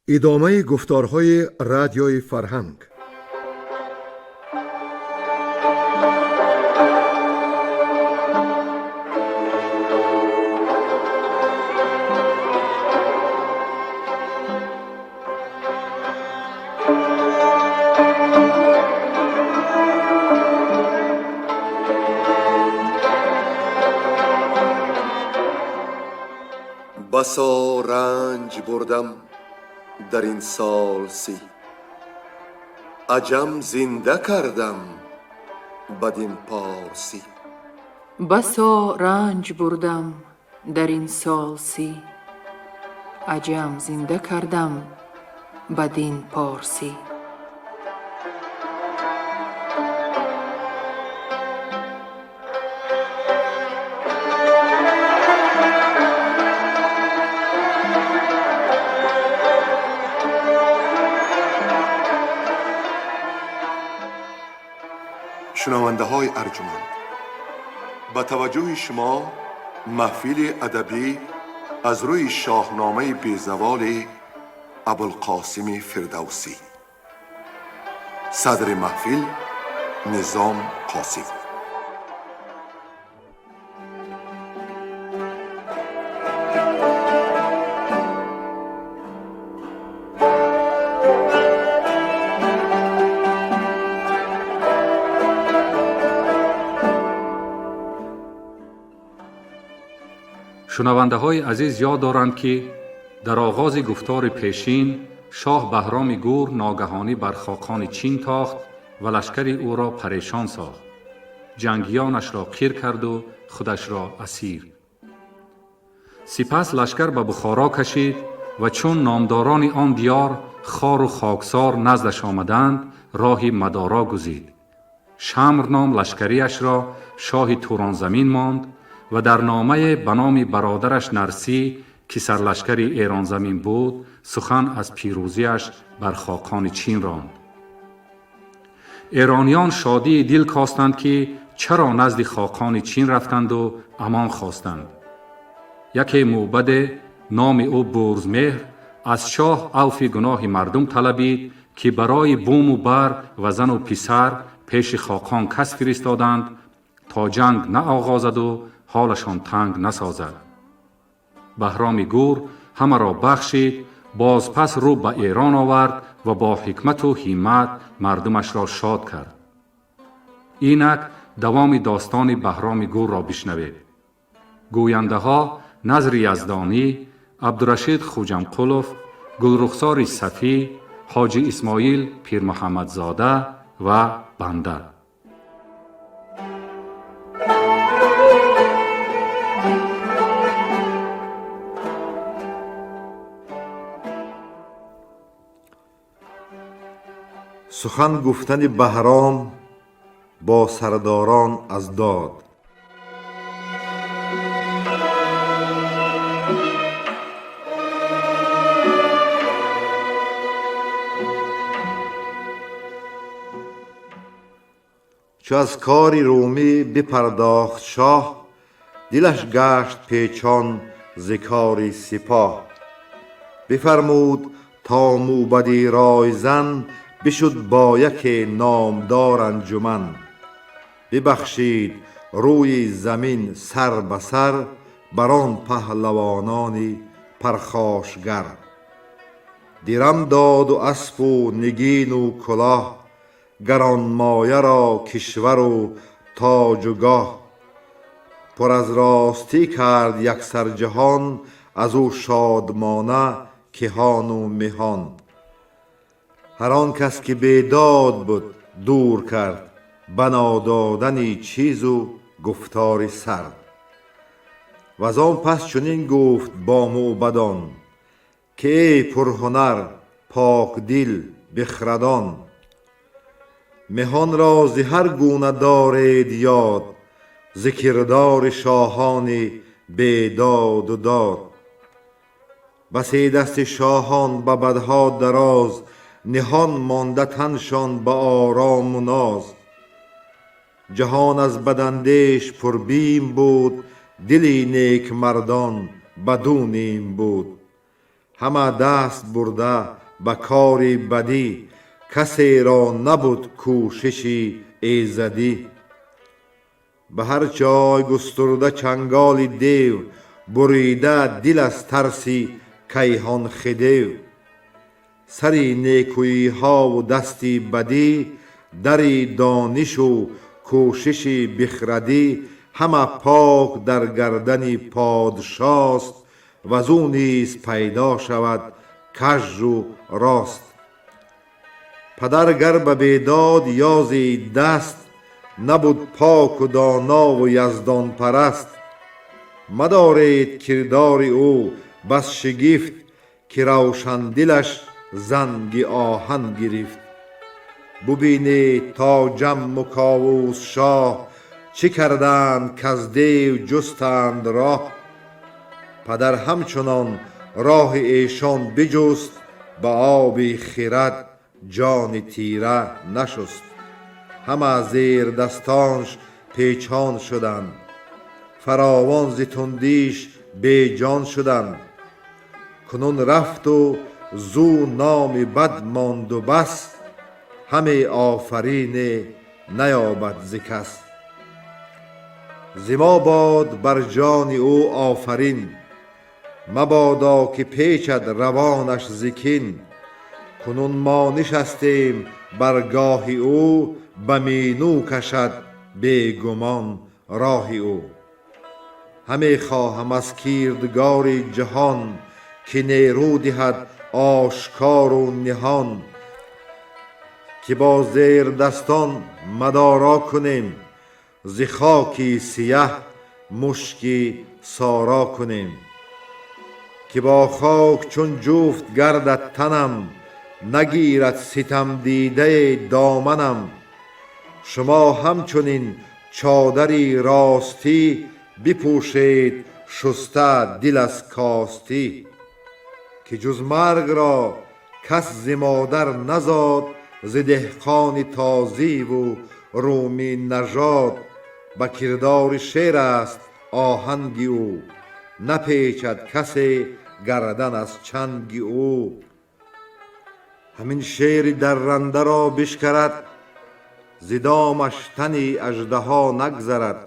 Идомаи гуфторҳои радиои Фарҳанг. Басо ранҷ бурдам дар ин сол 30, аҷам зинда кардам бадин порсӣ. Басо ранҷ бурдам дар ин сол 30, аҷам зинда кардам бадин порсӣ. Шунавандаҳои арҷуманд, ба таваҷҷӯҳи шумо маҳфили адабӣ аз рӯи шоҳномаи безаволи Абулқосими Фирдавсӣ. Садри маҳфил Низом Қосим. Шунавандаҳои азиз ёд доранд, ки дар оғози гуфтори пешин шоҳ Баҳроми Гур ногаҳонӣ бар хоқони Чин тохт ва лашкари ӯро парешон сохт, ҷангиёнашро қир карду худашро асир. Сипас лашкар ба Бухоро кашид ва чун номдорони он диёр хору хоксор наздаш омаданд, роҳи Мадоро гузид. Шамр ном лашкариашро шоҳи Туронзамин монд ва дар номае ба номи бародараш Нарсӣ, ки сарлашкари Эронзамин буд, сухан аз пирӯзиаш бар хоқони Чин ронд. Эрониён шодии дил костанд, ки чаро назди хоқони Чин рафтанду амон хостанд. Яке мӯбаде номи ӯ Бурзмеҳр аз шоҳ авфи гуноҳи мардум талабид, ки барои буму бар ва зану писар пеши хоқон кас фиристоданд, то ҷанг наоғозаду ҳолашон танг насозад. Баҳроми Гур ҳамаро бахшид, бозпас рӯ ба Эрон овард ва бо ҳикмату ҳиммат мардумашро шод кард. Инак давоми достони Баҳроми Гурро бишнавед. Гӯяндаҳо Назри Яздонӣ, Абдурашид Хуҷамқулов, Гулрухсори Сафӣ, Ҳоҷи Исмоил Пирмуҳаммадзода ва банда. Сухан гуфтани Баҳром бо сардорон аз дод. Чу аз кори румӣ бипардохт шоҳ, дилаш гашт печон зи кори сипоҳ. Бифармуд то мӯбади ройзан бишуд бо яке номдор анҷуман. Бибахшид рӯи замин сар ба сар бар он паҳлавонони пархошгар. Дирам доду аспу нигину кулоҳ, гаронмояро кишвару тоҷу гоҳ. Пур аз ростӣ кард яксар ҷаҳон, аз ӯ шодмона киҳону меҳон. Ҳар он кас ки бедод буд дур кард, ба нододани чизу гуфтори сард. Ваз он пас чунин гуфт бо мӯбадон, ки эй пурҳунар, покдил, бихрадон, меҳонро зи ҳар гуна доред ёд, зи кирдори шоҳони бедоду дод. Басе дасти шоҳон ба бадҳо дароз, ниҳон монда таншон ба орому ноз. Ҷаҳон аз бадандеш пурбим буд, дили некмардон баду ним буд. Ҳама даст бурда ба кори бадӣ, касеро набуд кӯшиши эзадӣ. Ба ҳар ҷой густурда чанголи дев, бурида дил аз тарси кайҳон хидев. Сари некӯиҳову дасти бадӣ, дари донишу кӯшиши бихрадӣ ҳама пок дар гардани подшост, ваз ӯ низ пайдо шавад кажу рост. Падар гар ба бедод ёзид даст, набуд поку донову яздонпараст. Мадоред кирдори ӯ бас шигифт, ки равшандилаш занги оҳан гирифт. Бубинед то Ҷамму Ковус шоҳ чӣ карданд, каз дев ҷустанд роҳ. Падар ҳамчунон роҳи эшон биҷуст, ба оби хирад ҷони тира нашуст. Ҳама зердастонш печон шуданд, фаровон зи тундиш беҷон шуданд. Кунун рафту зӯ номи бад монду бас, ҳаме офарине наёбад зи кас. Зи мо бод бар ҷони ӯ офарин, мабодо ки печад равонаш зи кин. Кунун мо нишастем бар гоҳи ӯ, ба минӯ кашад бегумон роҳи ӯ. Ҳаме хоҳам аз кирдгори ҷаҳон, ки нерӯ диҳад ошкору ниҳон, ки бо зердастон мадоро кунем, зи хоки сияҳ мушки соро кунем. Ки бо хок чун ҷуфт гардад танам, нагирад ситамдидае доманам. Шумо ҳамчунин чодари ростӣ бипӯшед, шуста дил аз костӣ. Ки ҷуз маргро кас зи модар назод, зи деҳқони тозиву румӣ нажод. Ба кирдори шер аст оҳанги ӯ, напечад касе гардан аз чанги ӯ. Ҳамин шери даррандаро бишкарад, зи домаш тани аждаҳо нагзарад.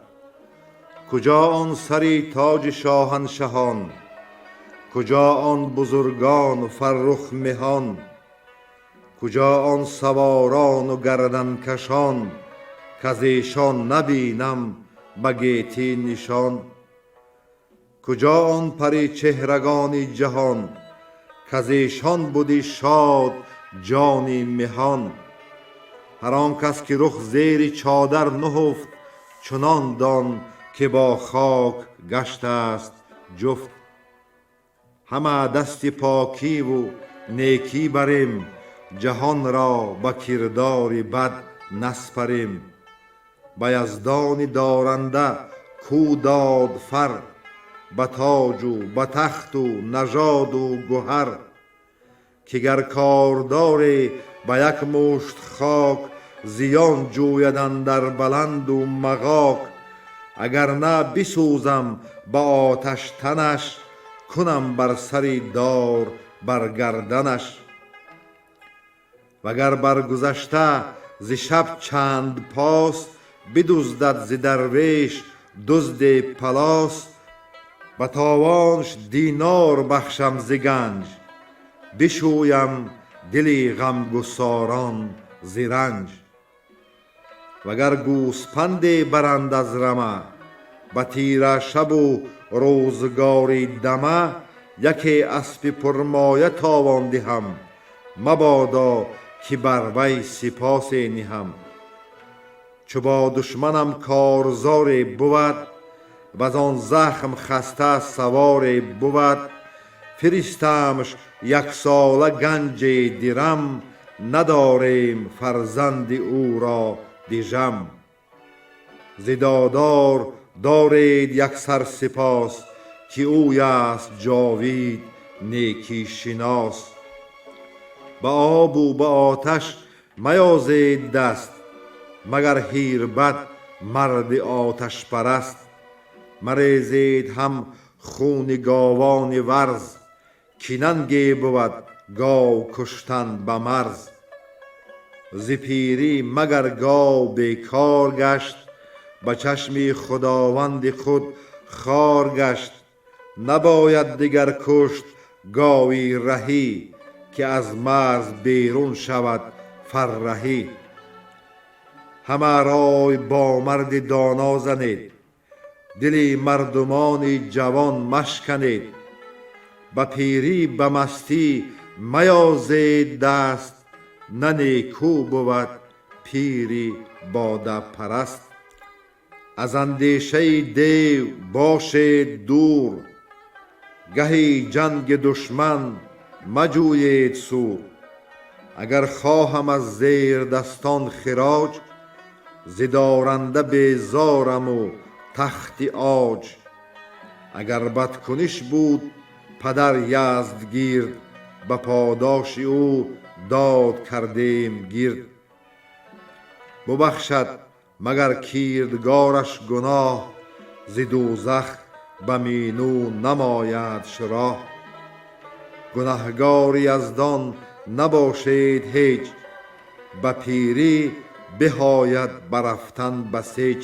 Куҷо он сари тоҷи шоҳаншаҳон, куҷо он бузургону фаррухмеҳон, куҷо он саворону гарданкашон, каз эшон набинам ба гетӣ нишон. Куҷо он паричеҳрагони ҷаҳон, каз эшон буди шод ҷони меҳон. Ҳар он кас ки рух зери чодар нуҳуфт, чунон дон ки бо хок гаштааст ҷуфт. Ҳама дасти покиву некӣ барем, ҷаҳонро ба кирдори бад наспарем. Ба яздони доранда кӯ дод фар, ба тоҷу ба тахту нажоду гуҳар. Ки гар кордоре ба як мушт хок, зиён ҷӯяд андар баланду мағок. Агар на бисӯзам ба оташ танаш, кунам бар сари дор бар гарданаш. Вагар баргузашта зи шаб чанд пос, бидуздад зи дарвеш дузде палос. Ба товонш динор бахшам зи ганҷ, бишӯям дили ғамгусорон зи ранҷ. Вагар гӯспанде баранд аз рама, ба тира шабу рӯзгори дама, яке аспи пурмоя товон диҳам, мабодо ки бар вай сипосе ниҳам. Чу бо душманам корзоре бувад, ваз он захм хаста саворе бувад, фиристамш яксола ганҷе дирам, надорем фарзанди ӯро дижам. Зи додор доред яксар сипос, ки ӯй аст ҷовид некишинос. Ба обу ба оташ маёзед даст, магар ҳирбад марди оташпараст. Марезед ҳам хуни говони варз, Ки нанге буд гов куштан ба марз. Зи пирӣ магар гов бекор гашт, ба чашми худованди худ хор гашт. Набояд дигар кушт гови раҳӣ, ки аз марз берун шавад фарраҳӣ. Ҳама рой бо марди доно занед, дили мардумони ҷавон машканед. Ба пирӣ ба мастӣ маёзед даст, на некӯ бувад пири бодапараст. Аз андешаи дев бошед дур, гаҳи ҷанги душман маҷӯед сур. Агар хоҳам аз зердастон хироҷ, зи доранда безораму тахти оҷ. Агар бадкуниш буд падар Яздгирд, ба подоши ӯ дод кардем гирд. Бубахшад магар кирдгораш гуноҳ, зи дӯзах ба минӯ намоядш роҳ. Гунаҳгори яздон набошед ҳеҷ, ба пирӣ беҳояд барафтан басеҷ.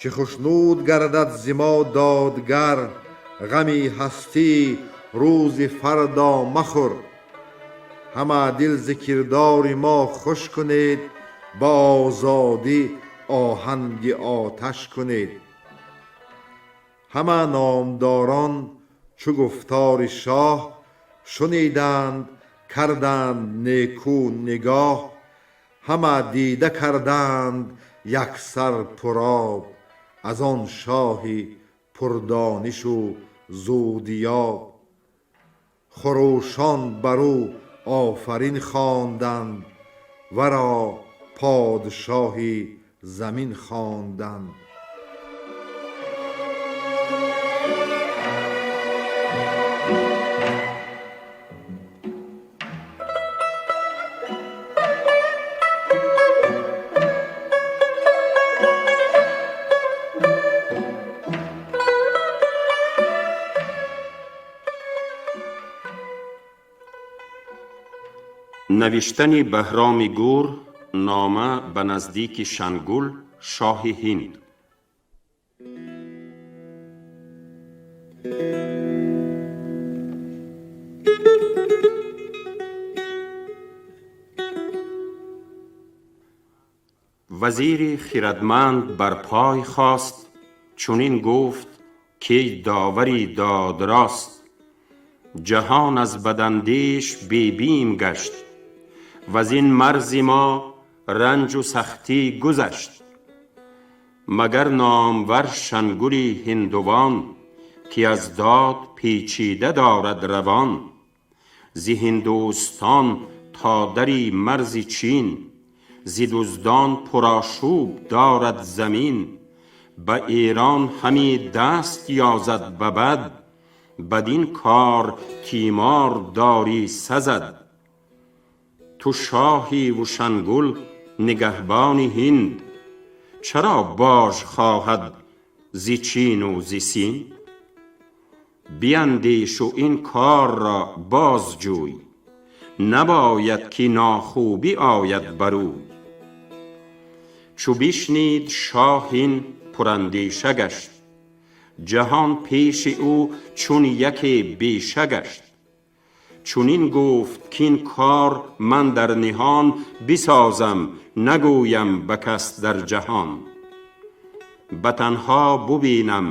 Чӣ хушнуд гардад зи мо додгар, ғами ҳастӣ рӯзи фардо махӯр. Ҳама дил зи кирдори мо хуш кунед, ба озодӣ оҳанги оташ кунед. Ҳама номдорон чу гуфтори шоҳ, шуниданд карданд некӯ нигоҳ. Ҳама дида карданд яксар пуроб, аз он шоҳи пурдонишу зудёб. Хурӯшон бар ӯ офарин хонданд, варо подшоҳи замин хонданд. Навиштани Баҳроми Гур нома ба наздики Шангул, шоҳи Ҳинд. Вазири хирадманд бар пой хост, чунин гуфт ки довари додрост. Ҷаҳон аз бадандеш бебим гашт, ваз ин марзи мо ранҷу сахтӣ гузашт. Магар номвар Шангули ҳиндувон, ки аз дод печида дорад равон, зи Ҳиндустон то дари марзи Чин, зи дуздон пурошӯб дорад замин. Ба Эрон ҳами даст ёзад ба бад, бадин кор тимор дорӣ сазад. Ту шоҳӣ ву Шангул нигаҳбони Ҳинд, чаро бож хоҳад зи Чину зи Син? Биандешу ин кор ро бозҷӯй, набояд ки нохубӣ ояд барӯй. Чу бишнид шоҳ ин пурандеша гашт, ҷаҳон пеши ӯ чун яке беша гашт. Чунин гуфт кин кор ман дар ниҳон бисозам, нагӯям ба кас дар ҷаҳон. Ба танҳо бубинам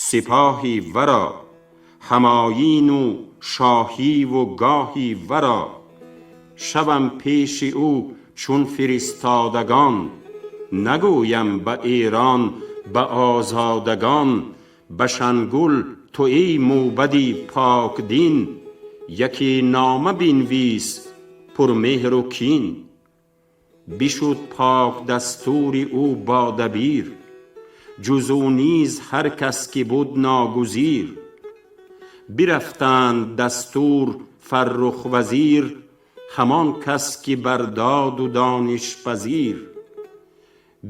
сипоҳи варо, ҳамоину шоҳиву гоҳи варо. Шавам пеши ӯ чун фиристодагон, нагӯям ба Эрон ба озодагон. Ба Шангул ту эй мӯбади покдин, яке нома бинвис пурмеҳру кин. Бишуд пок дастури ӯ бо дабир, ҷуз ӯ низ ҳар кас ки буд ногузир. Бирафтанд дастур Фаррух вазир, ҳамон кас ки бар доду донишпазир.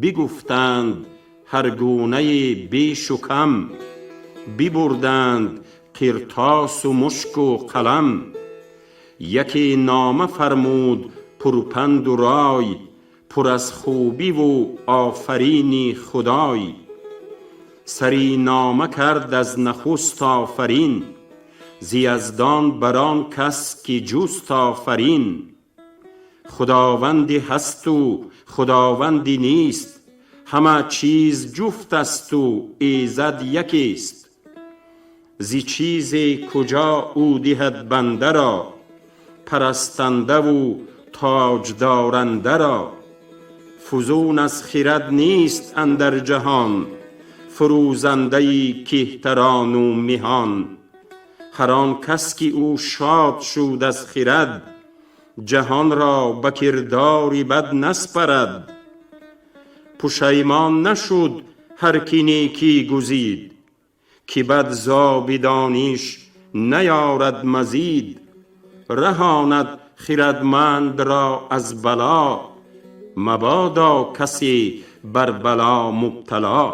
Бигуфтанд ҳар гунае бешу кам, бибурданд Қиртосу мушку қалам. Яке нома фармуд пурпанду рой, пур аз хубиву офарини Худой. Сари нома кард аз нахуст офарин зи Яздон бар он кас ки ҷуст офарин. Худованди ҳасту Худованди нест, ҳама чиз ҷуфт асту Изад якест. Зи чизе куҷо ӯ диҳад банда ро, парастандаву тоҷдоранда ро. Фузун аз хирад нест андар ҷаҳон, фурӯзандаи кеҳтарону меҳон. Ҳар он кас ки ӯ шод шуд аз хирад, ҷаҳонро ба кирдори бад наспарад. Пушаймон нашуд ҳар ки некӣ гузид, ки бад зоби дониш наёрад мазид. Раҳонад хирадмандро аз бало, мабодо касе бар бало мубтало.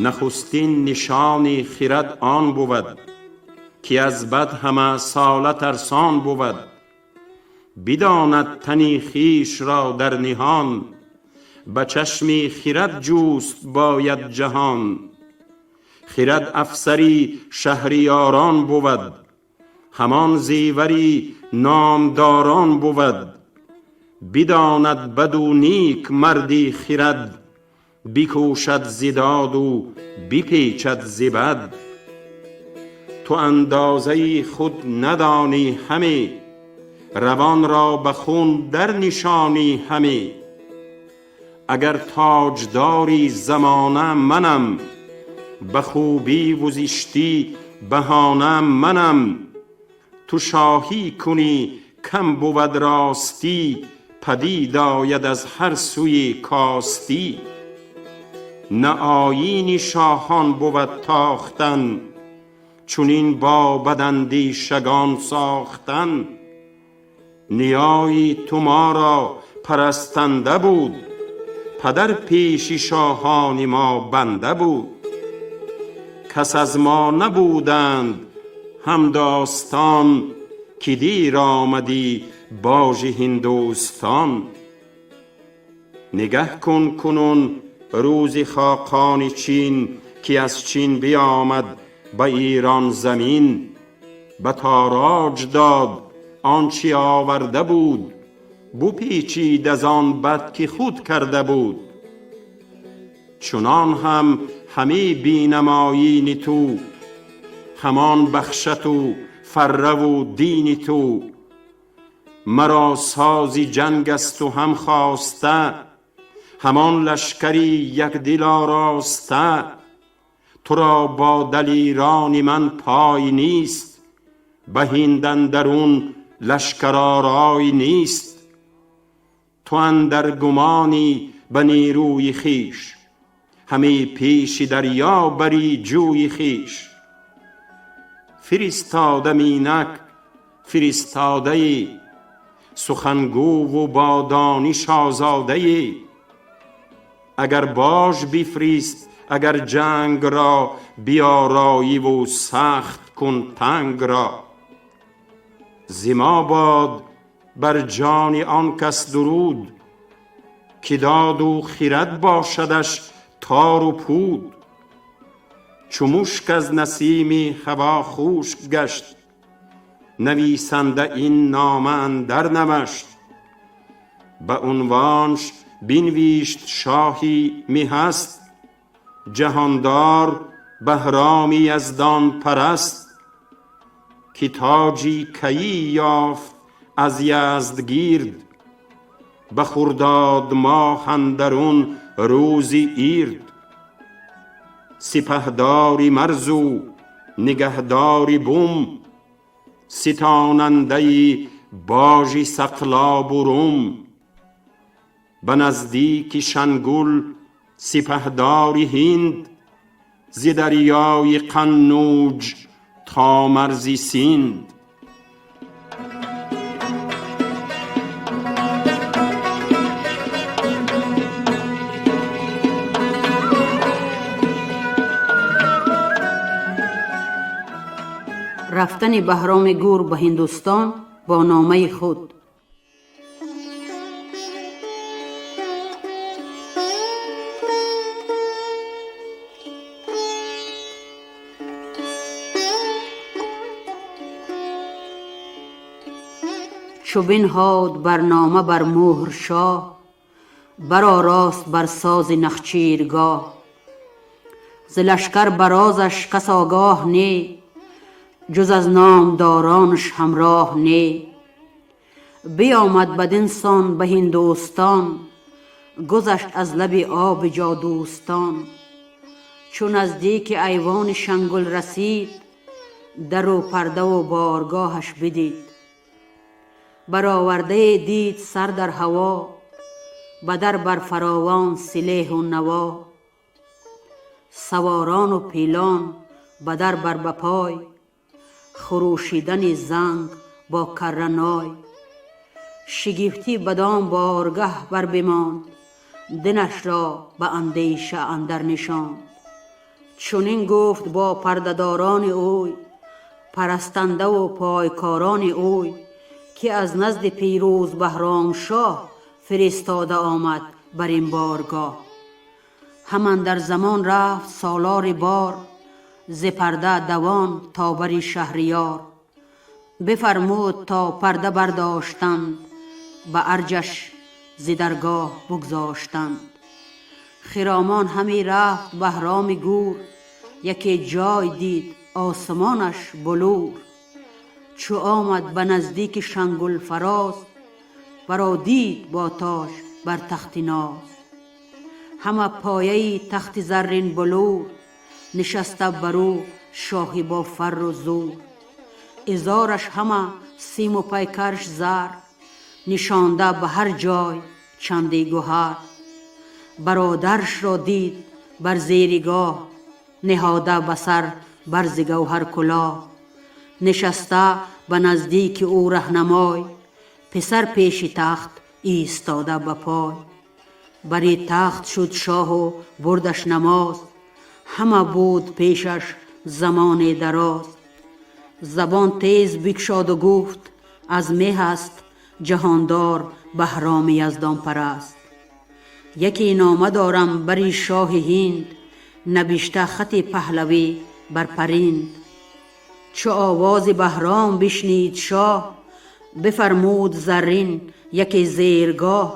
Нахустин нишони хирад он бувад, ки аз бад ҳама сола тарсон бувад. Бидонад тани хишро дар ниҳон, ба чашми хирад ҷуст бояд ҷаҳон. Хирад афсари шаҳриёрон бувад, ҳамон зевари номдорон бувад. Бидонад баду нек марди хирад, бикӯшад зи доду бипечад зи бад. Ту андозаи худ надонӣ ҳаме, равонро ба хун дарнишонӣ ҳаме. Агар тоҷдори замона манам, ба хубиву зиштӣ баҳона манам. Ту шоҳӣ кунӣ кам бувад ростӣ, падид ояд аз ҳар сӯи костӣ. На оини шоҳон бувад тохтан, чунин бо бадандешагон сохтан. Ниёи ту моро парастанда буд, падар пеши шоҳони мо банда буд. Кас аз мо набуданд ҳамдостон, ки дир омадӣ божи Ҳиндустон. Нигаҳ кун кунун рӯзи хоқони Чин, ки аз Чин биомад ба Эрон замин. Ба тороҷ дод он чи оварда буд, бупечид аз он бад ки худ карда буд. Чунон ҳам ҳаме бинам оини ту, ҳамон бахшату фарраву дини ту. Маро сози ҷанг асту ҳам хоста, ҳамон лашкари якдил ороста. Туро бо далерони ман пой нест, ба Ҳинд андарун лашкаророй нест. Ту андар гумонӣ ба нерӯи хеш, ҳаме пеши дарё бари ҷӯи хеш. Фиристодам инак фиристодае, сухангӯву бо дониш озодае. Агар бож бифирист, агар ҷанг ро, биёроиву сахт кун танг ро. Зи мо бод бар ҷони он кас дуруд, ки доду хирад бошадаш тору пуд. Чу мушк аз насими ҳаво хушк гашт, нависанда ин нома андар навшт. Ба унвонш бинвишт шоҳи меҳаст, ҷаҳондор Баҳроми Яздонпараст, ки тоҷи кайӣ ёфт аз Яздгирд, ба хурдод моҳ андарун рӯзи ирд. Сипаҳдори марзу нигаҳдори бум, ситонандаи божи сақлобу рум. Ба наздики Шангул сипаҳдори Ҳинд, зи дарёи Қаннуҷ то марзи Синд. Рафтани Баҳроми Гур ба Ҳиндустон бо номаи худ. Чу бинҳод бар нома бар мӯҳр шоҳ, баророст бар сози нахчиргоҳ. Зи лашкар барозаш кас огоҳ нӣ, ҷуз аз номдоронаш ҳамроҳ нӣ. Биёмад бадин сон ба Ҳиндустон, гузашт аз лаби оби ҷодӯстон. Чу наздики айвони Шангул расид, дару пардаву боргоҳаш бидид. Баровардае дид сар дар ҳаво, ба дар бар фаровон силеҳу наво. Саворону пилон ба дар бар ба пой, хурӯшидани занг бо карраной. Шигифтӣ бадон боргаҳ бар бимонд, дилашро ба андеша андар нишонд. Чунин гуфт бо пардадорони ӯй, парастандаву пойкорони ӯй, ки аз назди пирӯз Баҳромшоҳ фиристода омад бар ин боргоҳ. Ҳаман дар замон рафт солори бор, зи парда давон то бари шаҳриёр. Бифармуд то парда бардоштанд, ба арҷаш зи даргоҳ бигзоштанд. Хиромон ҳаме рафт Баҳроми Гур, яке ҷой дид осмонаш булур. Чу омад ба наздики Шангулфароз, варо дид бо тоҷ бар тахти ноз. Ҳама пояи тахти заррин булур, нишаста бар ӯ шоҳи бо фарру зур. Изораш ҳама симу пайкарш зар, нишонда ба ҳар ҷой чанде гӯҳар. Бародарашро дид бар зери гоҳ, ниҳода ба сар бар зи гавҳар кулоҳ. Нишаста ба наздики ӯ раҳнамой, писар пеши тахт истода ба пой. Бари тахт шуд шоҳу бурдаш намоз, ҳама буд пешаш замоне дароз. Забон тез бикшоду гуфт аз меҳ аст ҷаҳондор Баҳроми яздонпараст. Яке нома дорам бари шоҳи Ҳинд, навишта хати паҳлавӣ бар паринд. Чу овози Баҳром бишнид шоҳ, бифармуд заррин яке зергоҳ.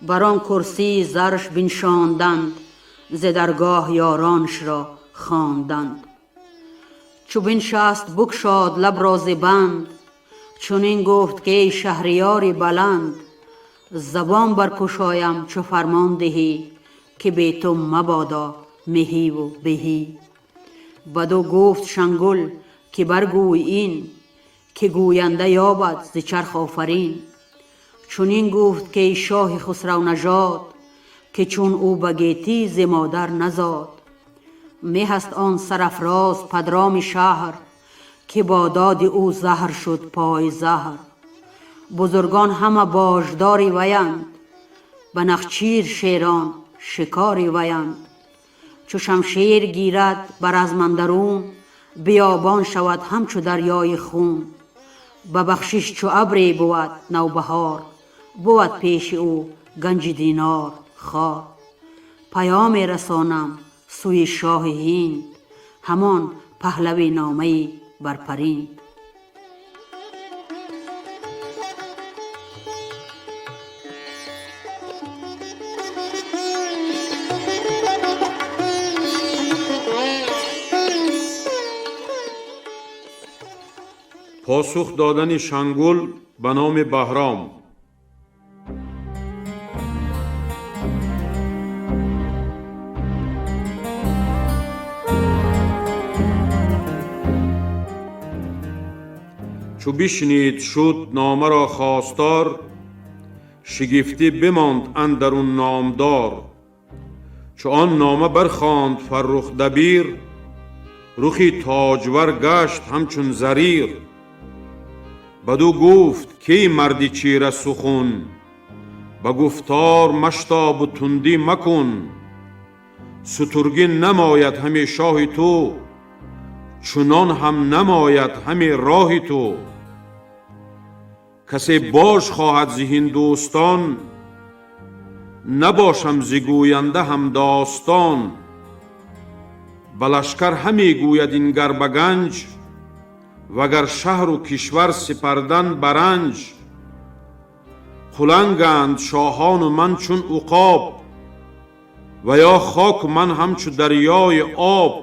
Бар он курсии зарш биншонданд, зи даргоҳ ёронашро хонданд. Чу биншаст букшод лабро зи банд, чунин гуфт ки эй шаҳриёри баланд, забон баркушоям чу фармон диҳӣ, ки бе ту мабодо меҳиву беҳӣ. Баду гуфт Шангул ки баргӯй ин, ки гӯянда ёбад зи чарх офарин. Чунин гуфт ки эй шоҳи хусравнажод, ки чун ӯ ба гетӣ зи модар назод. Меҳ аст он сарафроз падроми шаҳр, ки бо доди ӯ заҳр шуд пой заҳр. Бузургон ҳама бождори ваянд, ба нахчир шерон шикори ваянд. Чу шамшер гирад бар азм андарун, биёбон шавад ҳамчу дарёи хун. Ба бахшиш чу абре бувад навбаҳор, бувад пеши ӯ ганҷи динор хор. Паёме расонам сӯи шоҳи Ҳинд, ҳамон паҳлави номаи бар паринд. Посух додани Шангул ба номи Баҳром. Чу бишнид шуд номаро хостор, шигифтӣ бимонд андарун номдор. Чу он нома бархонд Фаррух дабир, рухи тоҷвар гашт ҳамчун зарир. Баду гуфт кӣ марди чира сухун, ба гуфтор маштобу тундӣ макун. Сутургӣ намояд ҳаме шоҳи ту, Чунон ҳам намояд ҳаме роҳи ту. Касе бож хоҳад зи Ҳиндустон, набошам зи гӯянда ҳамдостон. Ба лашкар ҳаме гӯяд ин гар ба ганҷ, вагар шаҳру кишвар сипардан ба ранҷ. Қуланганд шоҳону ман чун уқоб, ва ё хоку ман ҳамчу дарёи об.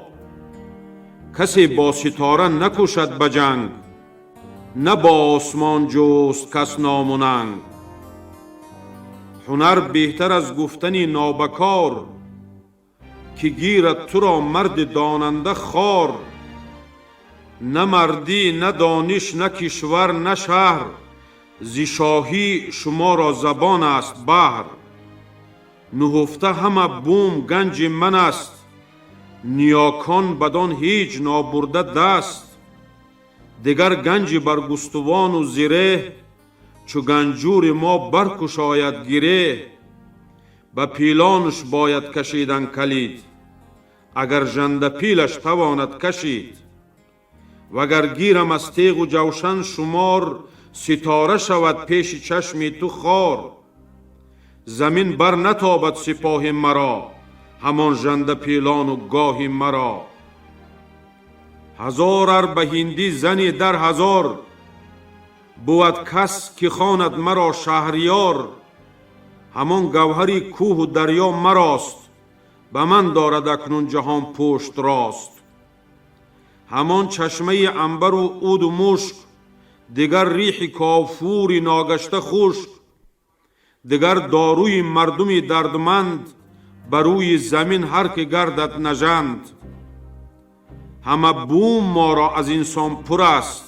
Касе бо ситора накӯшад ба ҷанг, на бо осмон ҷуст кас ному нанг. Ҳунар беҳтар аз гуфтани нобакор, ки гирад туро марди донанда хор. На мардӣ, на дониш, на кишвар, на шаҳр, зи шоҳӣ шуморо забон аст баҳр. Нуҳуфта ҳама бум ганҷи ман аст, ниёкон бадон ҳеҷ нобурда даст. Дигар ганҷи баргустувону зиреҳ, чу ганҷури мо баркушояд гиреҳ. Ба пилонаш бояд кашидан калид, агар жандапилаш тавонад кашид. Вагар гирам аз теғу ҷавшан шумор, ситора шавад пеши чашми ту хор. Замин бар натобад сипоҳи маро, ҳамон жандапилону гоҳи маро. Ҳазор ар ба ҳиндӣ зани дар ҳазор, бувад кас ки хонад маро шаҳриёр. Ҳамон гавҳари кӯҳу дарё марост, ба ман дорад акнун ҷаҳон пушт рост. Ҳамон чашмаи анбару уду мушк, дигар риҳи кофури ногашта хушк. Дигар доруи мардуми дардманд, ба рӯи замин ҳар ки гардад нажанд. Ҳама бум моро аз инсон пур аст,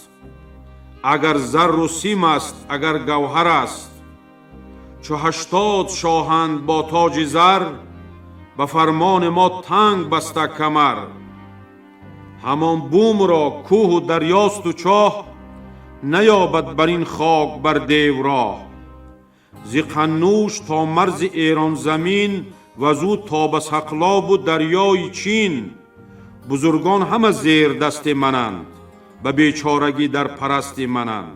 агар зарру сим аст, агар гавҳар аст. Чу 80 шоҳанд бо тоҷи зар, ба фармони мо танг баста камар. Ҳамон бумро кӯҳу дарёсту чоҳ, наёбад бар ин хок бар дев роҳ. Зи Қаннӯш то марзи Эронзамин, ва зу то ба Сақлобу дарёи Чин. Бузургон ҳама зердасти мананд, ба бечорагӣ дар парасти мананд.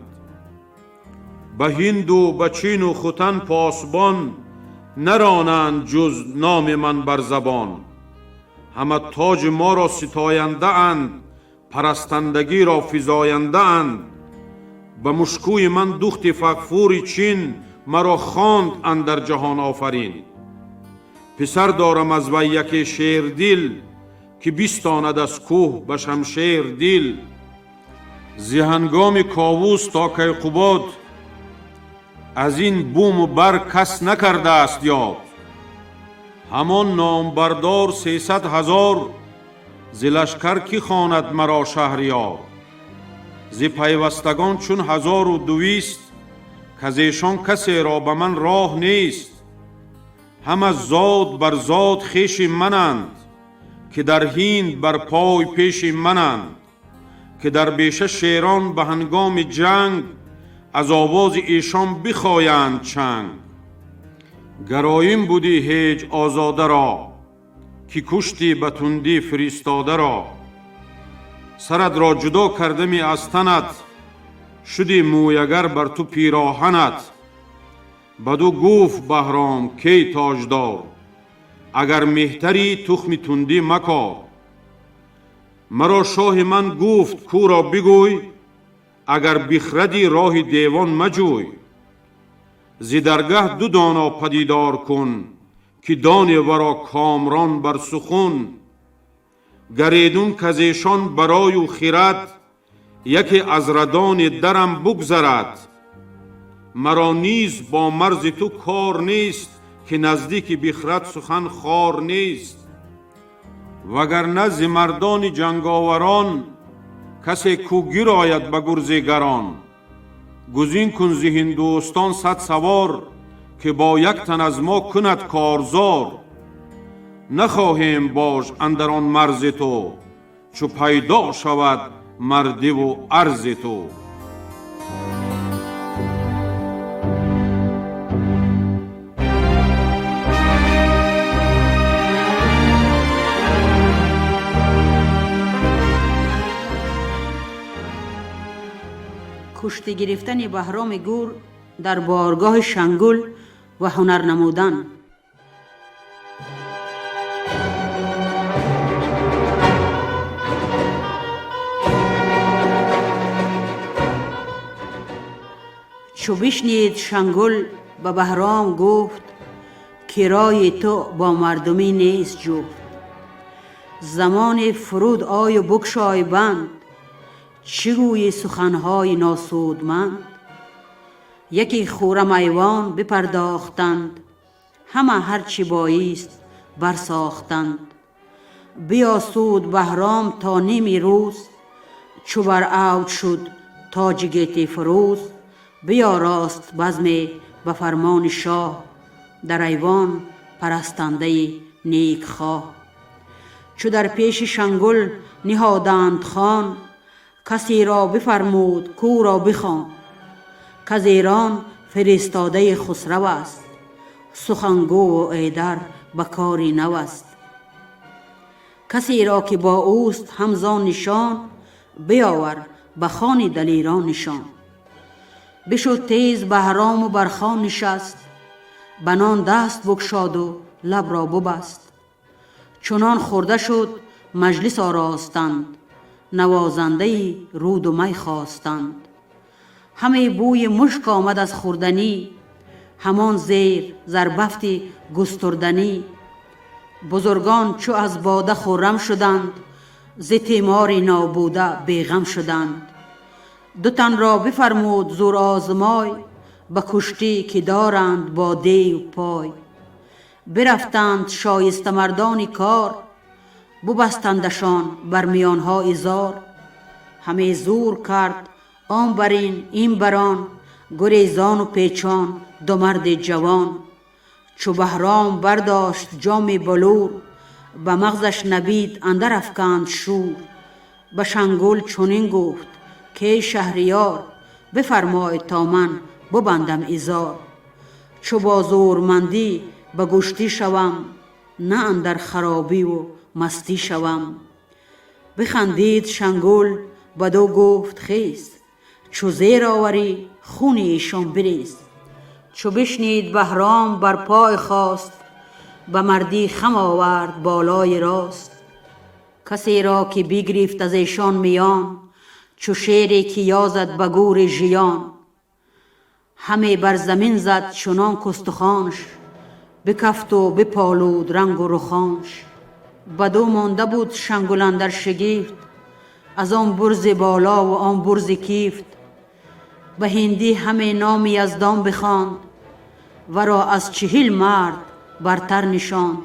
Ба Ҳинду ба Чину Хутан посбон, наронанд ҷуз номи ман бар забон. Ҳама тоҷи моро ситояндаанд, парастандагиро физояндаанд. Ба мушкӯи ман духти фағфури Чин, маро хонд андар ҷаҳон офарин. Писар дорам аз вай яке шердил, ки бистонад аз кӯҳ ба шамшер дил. Зи ҳангоми Ковус то Кайқубод, аз ин буму бар кас накардааст ёд. Ҳамон номбардор 300 000, зи лашкар кӣ хонад маро шаҳриёр. Зи пайвастагон чун 1200, казешон касеро ба ман роҳ нест. Ҳама зод бар зод хеши мананд, ки дар Ҳинд бар пой пеши мананд. Ки дар беша шерон ба ҳангоми ҷанг, аз овози эшон бихоянд чанг. Гароим будӣ ҳеҷ озодаро, ки куштӣ ба тундӣ фиристодаро. Саратро ҷудо кардами аз танат, шуди мӯягар бар ту пироҳанат. Баду гуфт Баҳром кей тоҷдор, агар меҳтарӣ тухми тундӣ макор. Маро шоҳи ман гуфт кӯро бигӯй, агар бихрадӣ роҳи девон маҷӯй. Зи даргаҳ ду доно падидор кун, ки доне варо комрон бар сухун. Гаредун казешон барою хирад, яке аз радони дарам бугзарад. Маро низ бо марзи ту кор нест, ки наздики бихрад сухан хор нест. Вагарна зи мардони ҷанговарон, касе кӯ гирояд ба гурзи гарон. Гузин кун зи Ҳиндустон 100 савор, ки бо як тан аз мо кунад корзор. Нахоҳем бож андар он марзи ту, чу пайдо шавад мардиву арзи ту. Кушти гирифтани Баҳроми Гур дар боргоҳи Шангул ва ҳунар намудан. Чу бишнид Шангул, ба Баҳром гуфт: кирои ту бо мардумӣ нест ҷуфт. Замоне фуруд ою букшой банд, чӣ гӯйи суханҳои носудманд? Яке хуррам айвон бипардохтанд, ҳама ҳарчи боист барсохтанд. Биёсуд Баҳром то ними рӯз, чу бар авҷ шуд тоҷи гети фурӯз. Биёрост базме ба фармони шоҳ, дар айвон парастандаи некхоҳ. Чу дар пеши Шангул ниҳоданд хон, касеро бифармуд кӯро бихон, каз Эрон фиристодаи Хусрав аст, сухангӯву эдар ба кори нав аст. Касеро ки бо ӯст ҳамзон нишон, биёвар ба хони далерон нишон. Бишуд тез Баҳрому бар хон нишаст, ба нон даст букшоду лабро бубаст. Чунон хӯрда шуд, маҷлис оростанд, навозандаи руду май хостанд. Ҳаме бӯи мушк омад аз хӯрданӣ, ҳамон зер зарбафти густурданӣ. Бузургон чу аз бода хуррам шуданд, зи тимори нобуда беғам шуданд. Ду танро бифармуд зӯрозмой, ба куштӣ ки доранд бо дев пой. Бирафтанд шоистамардони кор, бубастандашон бар миёнҳои зор. Ҳаме зӯр кард он бар ин, ин бар он, гурезону печон ду марди ҷавон. Чу Баҳром бардошт ҷоми булур, ба мағзаш набид андар афканд шӯр. Ба Шангул чунин гуфт: кей шаҳриёр, бифармой то ман бубандам изор. Чу бо зӯрмандӣ ба гӯштӣ шавам, на андар харобиву мастӣ шавам. Бихандид Шангул, бадӯ гуфт: хез, чу зер оварӣ, хуни эшон бирез. Чу бишнид Баҳром, бар пой хост, ба мардӣ хам овард болои рост. Касеро ки бигирифт аз эшон миён, чу шере ки ёзад ба гӯри жиён. Ҳаме бар замин зад чунон кустухонш, бикафту биполуд рангу рухонш. Бадӯ монда буд Шангул андар шигифт, аз он бурзи болову он бурзи кифт. Ба ҳиндӣ ҳаме номи Яздон бихонд, варо аз 40 мард бартар нишонд.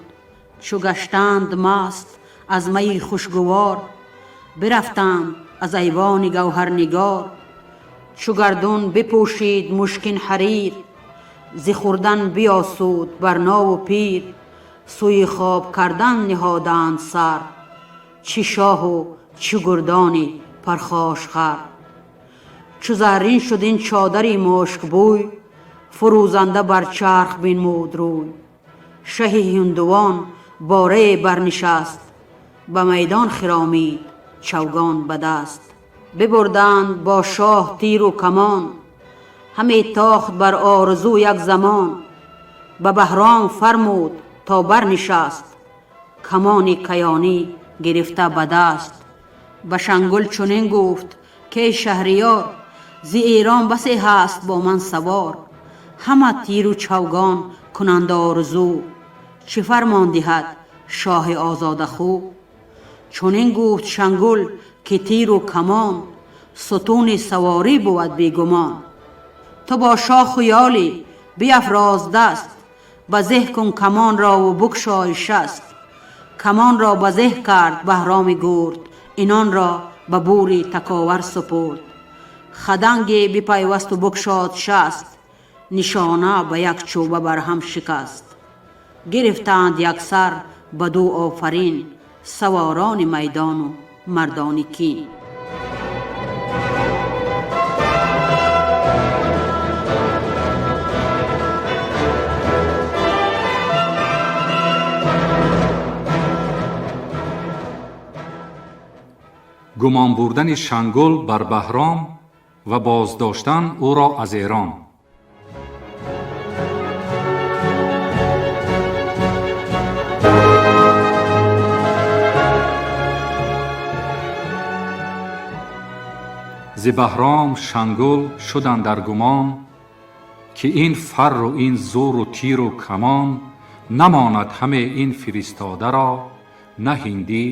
Чу гаштанд маст аз майи хушгувор, бирафтанд аз айвони гавҳарнигор. Чу гардун бипӯшид мушкин ҳарир, зи хӯрдан биёсуд барнову пир. Сӯи хоб кардан ниҳоданд сар, чӣ шоҳу чӣ гурдони пархошхар. Чу заррин шуд ин чодари мушкбӯй, фурӯзанда бар чарх бинмуд рӯй. Шаҳи ҳиндувон борае барнишаст, ба майдон хиромид чавгон ба даст. Бибурданд бо шоҳ тиру камон, ҳаме тохт бар орзу як замон. Ба Баҳром фармуд то барнишаст, камони каёнӣ гирифта ба даст. Ба Шангул чунин гуфт: кей шаҳриёр, зи Эрон басе ҳаст бо ман савор. Ҳама тиру чавгон кунанд орзу, чӣ фармон диҳад шоҳи озодахӯ? Чунин гуфт Шангул ки тиру камон сутуни саворӣ бувад бегумон. Ту бо шоху ёлӣ биафроз даст, ба зеҳ кун камонро букшой шаст. Камонро ба зеҳ кард Баҳроми гурд, инонро ба бури таковар супурд. Хаданге бипайвасту букшод шаст, нишона ба як чӯба барҳам шикаст. Гирифтанд яксар баду офарин саворони майдону мардони кин. Гумон бурдани Шангул бар Баҳром Ва боздоштан ӯро аз Эрон. Зи Баҳром Шангул шуданд дар гумон, ки ин фарру ин зӯру тиру камон намонад ҳаме ин фиристодаро, на ҳиндӣ,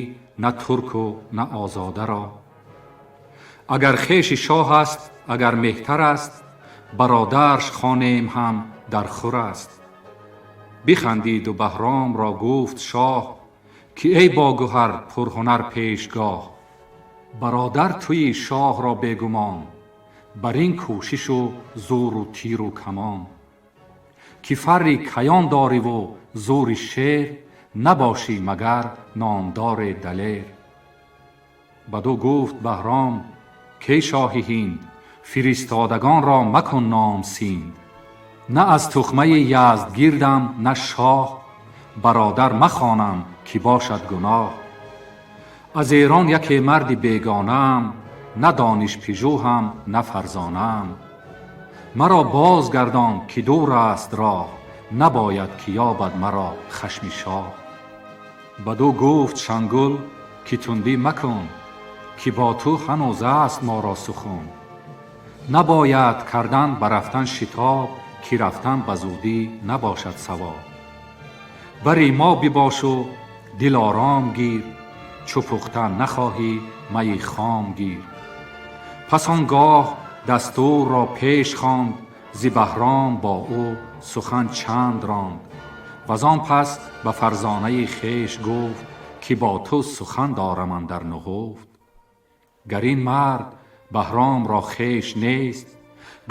на турку, на озодаро. Агар хеши шоҳ аст, агар меҳтар аст, бародарш хонем ҳам дар хур аст. Бихандиду Баҳромро гуфт шоҳ, ки эй бо гӯҳар пурҳунар пешгоҳ, бародар туи шоҳро бегумон, бар ин кӯшишу зӯру тиру камон. Ки фарри каён дориву зӯри шер, набошӣ магар номдори далер. Баду гуфт Баҳром: кей шоҳи Ҳинд, фиристодагонро макун ном синд. На аз тухмаи Яздгирдам, на шоҳ, бародар махонам ки бошад гуноҳ. Аз Эрон яке марди бегонаам, на донишпижӯҳам, на фарзонаам. Маро бозгардон ки дур аст роҳ, набояд ки ёбад маро хашми шоҳ. Баду гуфт Шангул ки тундӣ макун, ки бо ту ҳанӯз аст моро сухун. Набояд кардан ба рафтан шитоб, ки рафтан ба зудӣ набошад савоб. Бари мо бибошу дил ором гир, чу пухта нахоҳӣ майи хом гир. Пас он гоҳ дастурро пеш хонд, зи Баҳром бо ӯ сухан чанд ронд. Ваз он пас ба фарзонаи хеш гуфт, ки бо ту сухан дорам андар нуҳуфт. Гар ин мард Баҳромро хеш нест,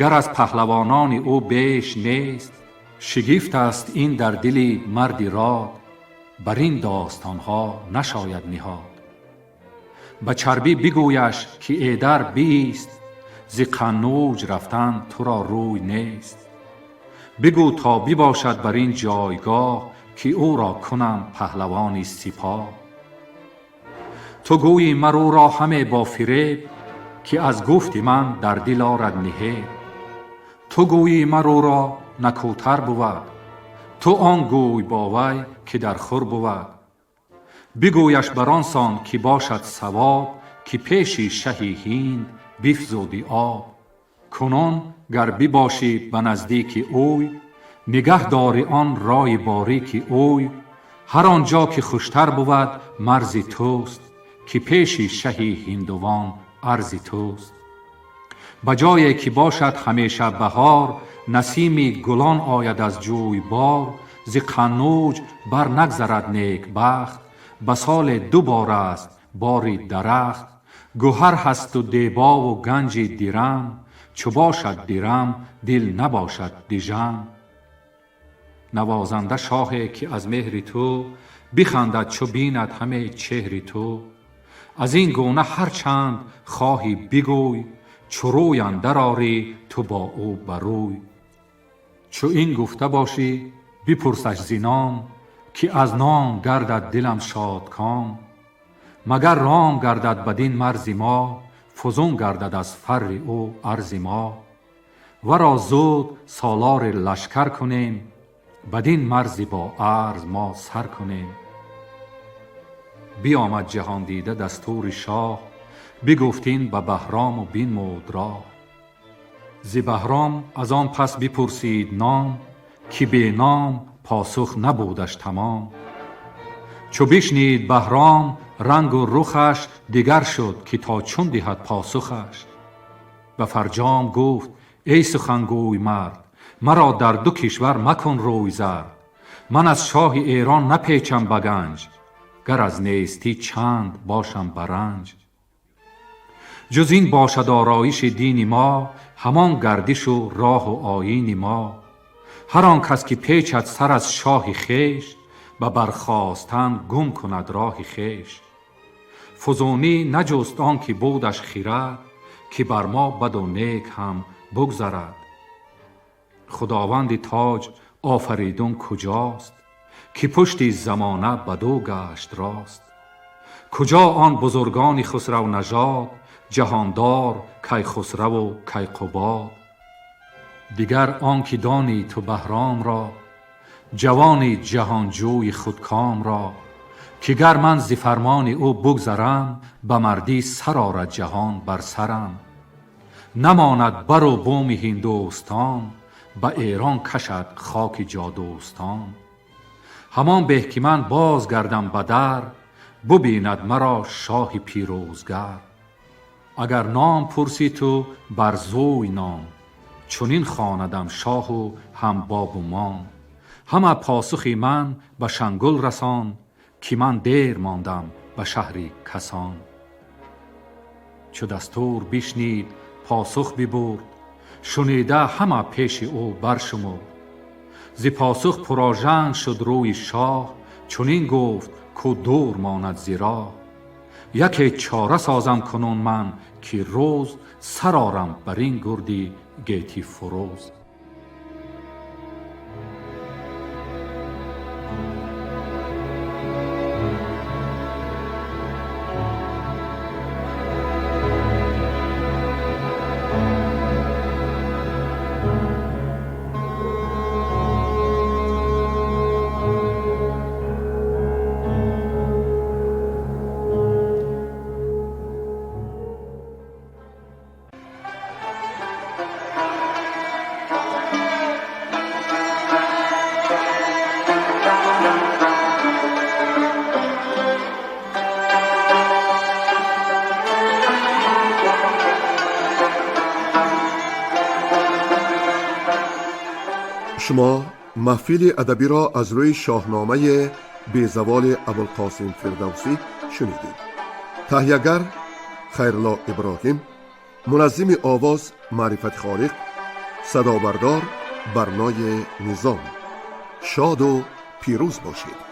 гар аз паҳлавонони ӯ беш нест, шигифт аст ин дар дили марди род, бар ин достонҳо нашояд ниҳод. Ба чарбӣ бигӯяш ки эдар биист, зи Қаннуҷ рафтан туро рӯй нест. Бигӯ то бибошад бар ин ҷойгоҳ, ки ӯро кунам паҳлавони сипоҳ. Ту гӯйӣ мар ӯро ҳаме бо фиреб, ки аз гуфти ман дар дил орад ниҳеб. Ту гӯйӣ мар ӯро накӯтар бувад, ту он гӯй бо вай ки дар хур бувад. Бигӯяш бар он сон ки бошад савоб, ки пеши шаҳи Ҳинд бифзуди об. Кунун гар бибошӣ ба наздики ӯй, нигаҳ дори он рои борики ӯй. Ҳар он ҷо ки хуштар бувад марзи туст, ки пеши шаҳи ҳиндувон арзи туст. Ба ҷое ки бошад ҳамеша баҳор, насими гулон ояд аз ҷӯйбор, зи Қаннуҷ бар нагзарад некбахт, ба соле ду бор аст бори дарахт. Гӯҳар ҳасту дебову ганҷи дирам, чу бошад дирам дил набошад дижам. Навозанда шоҳе ки аз меҳри ту бихандад чу бинад ҳаме чеҳри ту. Аз ин гуна ҳар чанд хоҳӣ бигӯй, чу рӯй андар орӣ ту бо ӯ ба рӯй. Чу ин гуфта бошӣ бипурсаш зи ном, ки аз ном гардад дилам шодком. Магар ром гардад бадин марзи мо, фузун гардад аз фарри ӯ арзи мо. Варо зуд солори лашкар кунем, бадин марзи бо арз мо сар кунем. Биомад ҷаҳондида дастури шоҳ, бигуфт ин ба Баҳрому бинмуд роҳ. Зи Баҳром аз он пас бипурсид ном, ки беном посух набудаш тамом. Чу бишнид Баҳром рангу рухаш дигар шуд, ки то чун диҳад посухаш. Ба фарҷом гуфт: эй сухангӯй мард, маро дар ду кишвар макун рӯй зард. Ман аз шоҳи Эрон напечам ба ганҷ, гар аз нестӣ чанд бошам ба ранҷ. Ҷуз ин бошад ороиши дини мо, ҳамон гардишу роҳу оини мо. Ҳар он кас ки печад сар аз шоҳи хеш, ба бархостан гум кунад роҳи хеш. Фузунӣ наҷуст он ки будаш хирад, ки бар мо баду нек ҳам бугзарад. Худованди тоҷ Офаридун куҷост, ки пушти замона баду гашт рост? Куҷо он бузургони хусравнажод, Ҷаҳондор Кайхусраву Кайқубод. Дигар он ки донӣ ту Баҳромро, ҷавони ҷаҳонҷӯи худкомро, ки гар ман зи фармони ӯ бугзарам, ба мардӣ сар орад ҷаҳон бар сарам. Намонад бару буми Ҳиндустон, ба Эрон кашад хоки ҷодӯстон. Ҳамон беҳ ки ман боз гардам ба дар, бубинад маро шоҳи пирӯзгар. Агар ном пурсӣ ту Барзуй ном, чунин хонадам шоҳу ҳам бобу мом. Ҳама посухи ман ба Шангул расон, ки ман дер мондам ба шаҳри касон. Чу дастур бишнид, посух бибурд, шунида ҳама пеши ӯ баршумурд. Зи посух пурожанг шуд рӯи шоҳ, чунин гуфт кӯ дур монад зи роҳ. Яке чора созам кунун ман, ки рӯз сар орам бар ин гурди гетӣ фурӯз. Шумо маҳфили адабиро аз рӯи шоҳномаи безаволи Абулқосим Фирдавсӣ шунидед. Таҳиягар Хайрулло Иброҳим, муназзими овоз Маърифати Холиқ, садобардор Барнои Низом. Шоду пирӯз бошед.